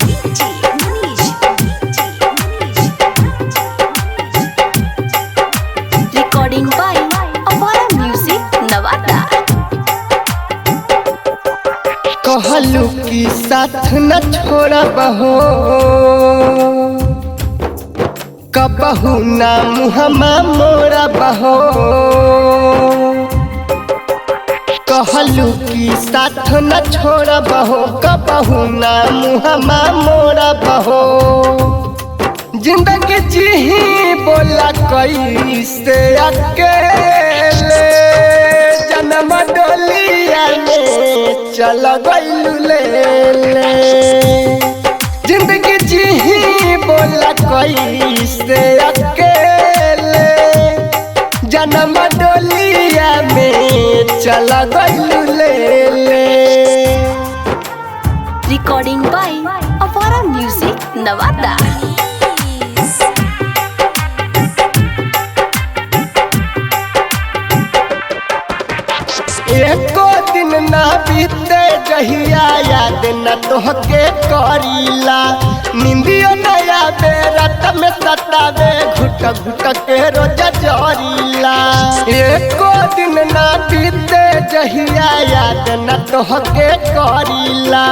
DJ Manish, DJ Manish, Recording by Avara Music, Nawada. कहलू कि साथ न छोड़ब हो, कबहू ना मुहमा मोड़ब हो। कहलू कि साथ न छोड़ब हो, कबहू ना मुहमा मोड़ब हो। जिंदगी जी बोला कैसे अकेले, जन्म डोलिया में चल गइलू ले ले। जिंदगी जी बोला कैसे अकेले, जन्म डोलिया में चल गइलू ले ले। Recording by Avara Music, Nawada. एको दिन ना बीते जहिया याद न तोहके करीला, निंदियो नया बेरत में सतावे घुट घुट के रोज जरीला। एको दिन ना बीते जहिया याद न तोहके करीला,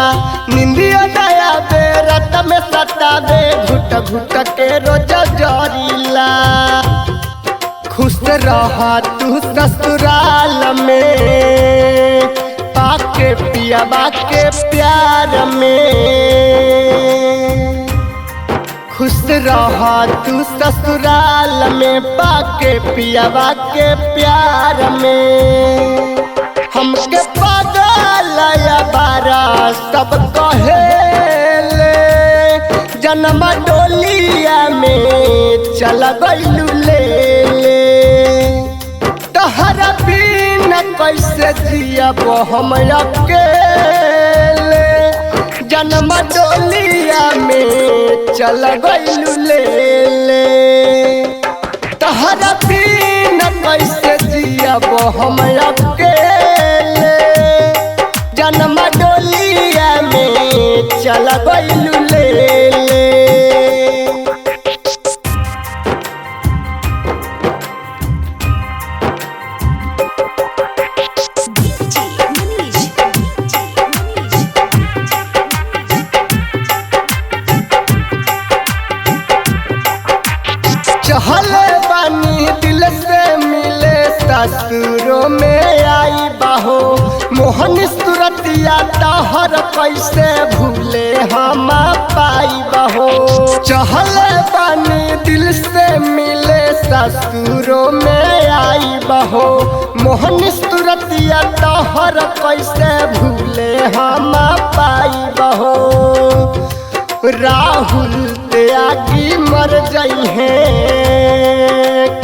निंदियो नया बेरत में सतावे घुट घुट के रोज जरीला। खुश रह तू ससुराल में, पाके पियाबा के प्यार में। खुश रह तू ससुराल में, पाके पियाबा के प्यार में। हमके पागल बारा सब कहेले, जन्म डोलिया में चल गइलू ले ले। तहरा बिना कैसे जियब हम अकेले, जन्म डोलिया में चल गइलू ले ले। तहरा बिना कैसे जियब हम अकेले, जन्म डोलिया में चल गइलू ले ले। DJ Manish, DJ Manish, चहल बानी दिल से मिले ससुरों में आई बाहो, मोहन सुरतिया तहर कैसे भूले हम पाई बहो। चहल बानी दिल से मिले ससुरों में आई बहो, मोहन सुरतिया तहर कैसे भूले हम पाई बहो। राहुल त्यागी मर गई है,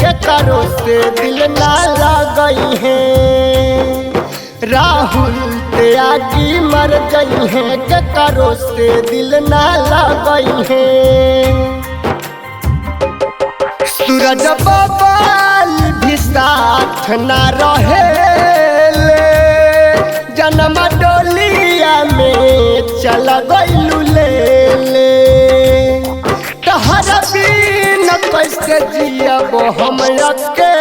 के करो से दिल ना लगई है। राहुल त्यागी मर गई है, के करो से दिल ना लगई है। सूरज बाबाल भी साथ ना रहे ले, जन्म डोलिया में चल गइलू ले ले। तहरा बिना कैसे जियब हम अकेले,